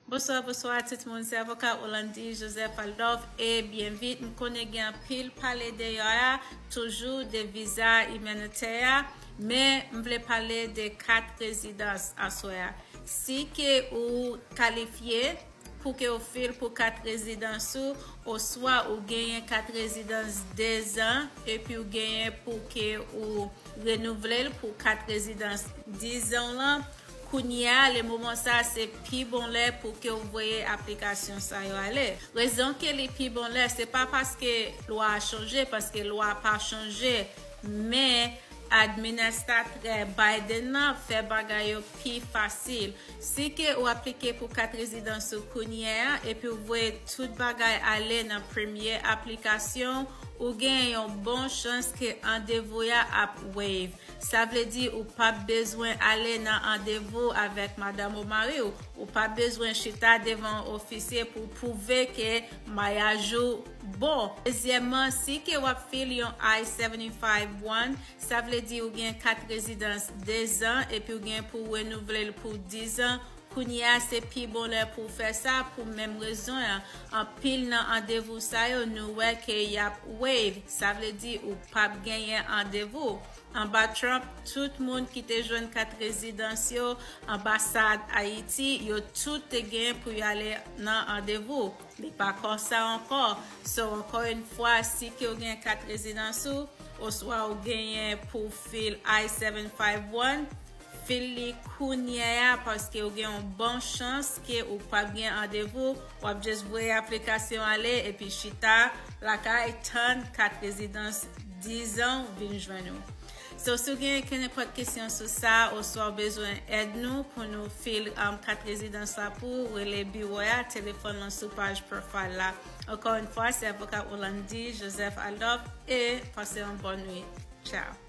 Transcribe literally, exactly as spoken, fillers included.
Bonswa, bonswa tout moun, se avoka Orlandy Joseph Aldov e byen vit, m konnen gen anpil pale deyò a, toujou de viza imanitè a, men m vle pale de kat rezidans aswè a. Si ke ou kalifye pou ke ou fil pou kat rezidans ou, oswa ou genyen kat rezidans dezan, epi ou genyen pou ke ou renouvle l pou kat rezidans dizan lan, kounye a, le moman sa, se pi bon lè pou ke w voye aplikasyon sa yo ale. Rezon ke li pi bon lè, se pa paske lwa a chanje, paske lwa a pa chanje, men administratè Biden nan fè bagay yo pi fasil. Si ke ou aplike pou kat rezidans ou kounye a, epi ou voye tout bagay ale nan premye aplikasyon, ou gen yon bon chans ke randevou a ap waive. Sa vle di ou p ap bezwen ale nan randevou avèk madanm ou mari w. Ou p ap bezwen chita devan yon ofisye pou pwouve ke maryaj ou bon. Dezyèmman, si ke w ap fil yon I seventy-five one, sa vle di ou gen kat rezidans dezan epi ou gen pou renouvle l pou dizan. Kounye a, se pi bon lè pou w fè sa pou menm rezon an. Anpil nan randevou sa yo, nou wè ke y ap waive. Sa vle di ou p ap genyen randevou. Anba Trump, tout moun ki te jwenn kat rezidans yo, anbasad Ayiti, yo tout te gen pou y ale nan randevou. Li pa konsa ankò. So, ankò yon fwa, si ke w gen kat rezidans ou, oswa ou genyen pou fil I seven five one, fil li kounye a, paske ou gen yon bon chans ke ou p ap gen randevou, w ap just voye aplikasyon ale epi chita lakay tann kat rezidans dizan vin jwenn ou. So, si w gen kenenpòt kesyon sou sa, oswa w bezwen èd nou pou nou fil, um, kat rezidans la pou ou, rele biwo a, telefòn lan sou paj profile la. Ankò yon fwa, se avoka Orlandy Joseph Aldov e pase yon bòn nwit. Ciao.